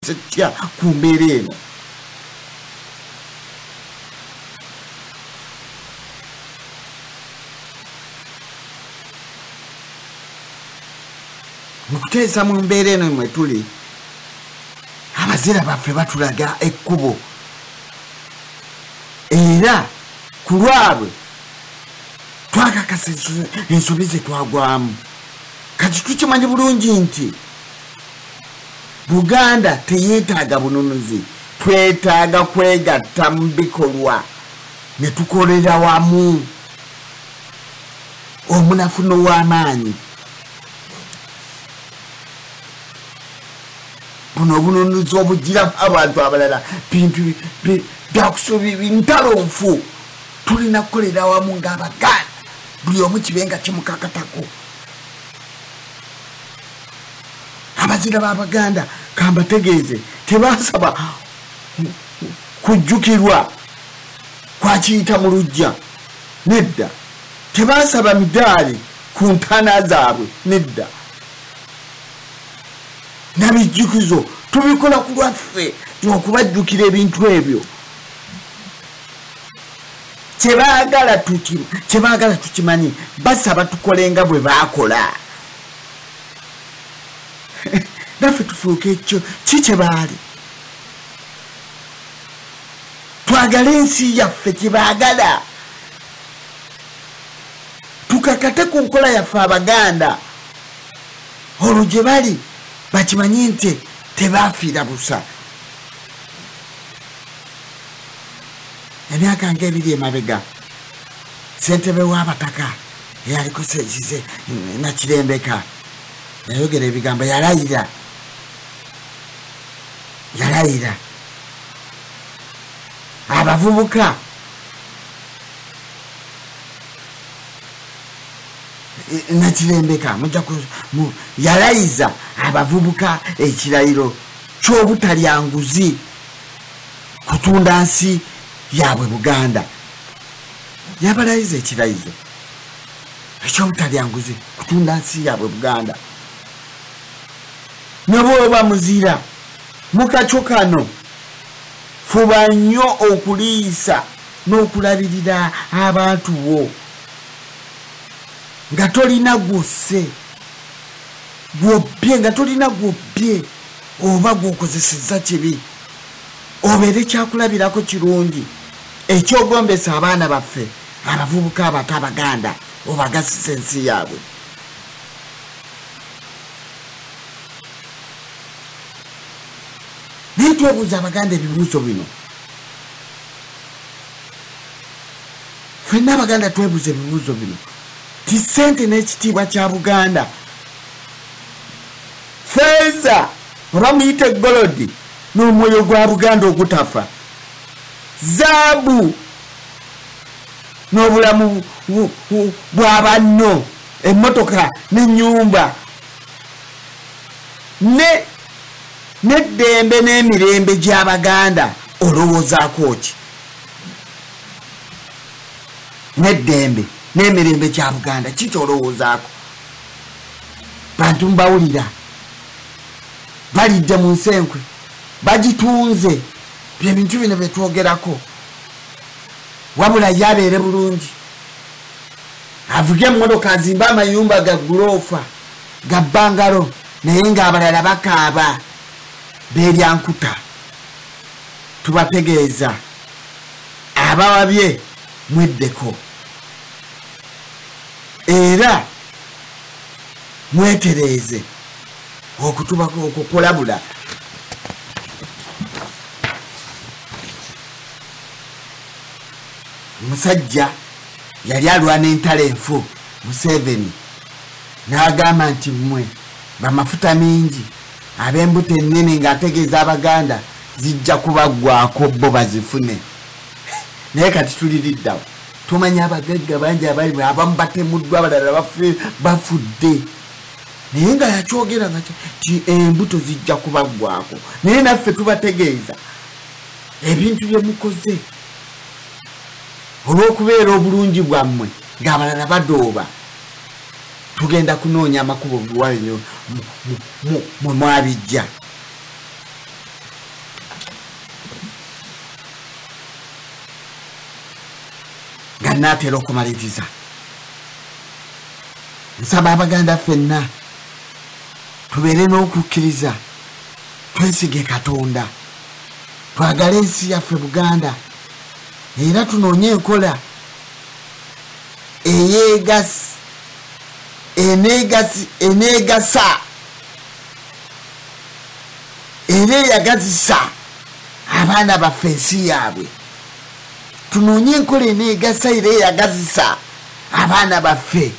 Tutya ku mbeera eno? Mu kuteesa mu mbeera eno mwe tuli, abazira baffe batulaga ekkubo, era ku lwabwe twakakasa ensobi ze twagwamu. Kati tukimanyi bulungi nti Buganda teyeetaaga bununuzi, twetaaga kwegatta mu bikolwa ne tukolera wamu omunafu n'ow'amaanyi. Buno obununuzi obugiramu abantu abalala bintu byakusubi ntalo nfu. Tulina kukolera wamu ng'Abaganda, buli omu kibe nga kimukakatako. Abazira b'Abaganda kambategeeze, tebasaba kujjukirwa kwakiyita mu luggya, nedda. Tebasaba midaali ku ntaana zaabwe, nedda. Nabijjukizo tubikola ku lwaffe okubajjukira ebintu ebyo. Kyebaagala tukimanyi, basaba tukole nga bwe baakola, naffe tufuuke ekyo ki kye baali. Twagale ensi yaffe kye baagala, tukakate ku nkola yaffe Abaganda, olwo gye bali bakimanyi nti tebafiira busa. Emyaka ng'ebiri emabega, ssentebe w'abataka eyaliko Kize Nakirembeka yayogera ebigambo, yalayira abavubuka Nakirembeka yalayiza abavubuka ekirayiro ky'obutalya nguzi kutunda nsi yaabwe Buganda. Yabalayiza ekirayizo ekyobutalya nguzi kutunda nsi yaabwe Buganda. Ne bw'oba muzira mukakyo kano, fuba nnyo okuliisa n'okulabirira abantu bo nga tolina gw'osse gw'obbye, nga tolina gw'obbye oba gw'okozesezza kibi. Obeere kyakulabirako kirungi ekyogombesa abaana baffe abavubuka abato Abaganda, obagasisa ensi yaabwe. Naye twebuuza Abaganda ebibuuzo bino. Ffenna Abaganda twebuuza ebibuuzo bino. Ti ssente n'ekitiibwa kya Buganda, feeza oba muyite golodi n'omwoyo gwa Buganda ogutafa, zaabu n'obulamu bwa banno, emmotoka n'ennyumba, n'eddembe n'emirembe gy'Abaganda, olowoozaako ki? N'eddembe n'emirembe gya Buganda ki ky'olowoozaako? Bantu mbawulira balidde mu nsenkwe, bagitunze. Byebintu bino bye twogerako. Wabula ye abeere bulungi, avuge emmotoka, azimbe amayumba ga guloofa ga bbangalo, naye ng'abalala bakaaba beerya nkuta. Tubategeeza abawabye mweddeko, era mwetereeze okukulabula. Omusajja yali alwana entalo enfu, Museveni, n'agamba nti mmwe bamafuta mingi ab'embuto ennene, ng'ategeeza Abaganda zijja kubaggwako bo bazifune. Naye kati tuliriddawo, tumanyi abagagga bangi abali, abamu batemuddwa, abalala bafudde, naye nga yakyogera nga ti embuto zijja kubaggwako. Naye naffe tubategeeza ebintu bye mukoze olw'okubeera obulungi bwammwe ng'abalala badooba. Tugenda kunoonya amakubo mwe mwabijja. Nga naatera okumaliriza, nsaba Abaganda ffenna tubeere n'okukkiriza, twesige Katonda, twagale ensi yaffe Buganda, era tunoonye enkola eneegasa era eyagazisa abaana baffe ensi yaabwe. Tunoonye enkola eneegasa era eyagazisa abaana baffe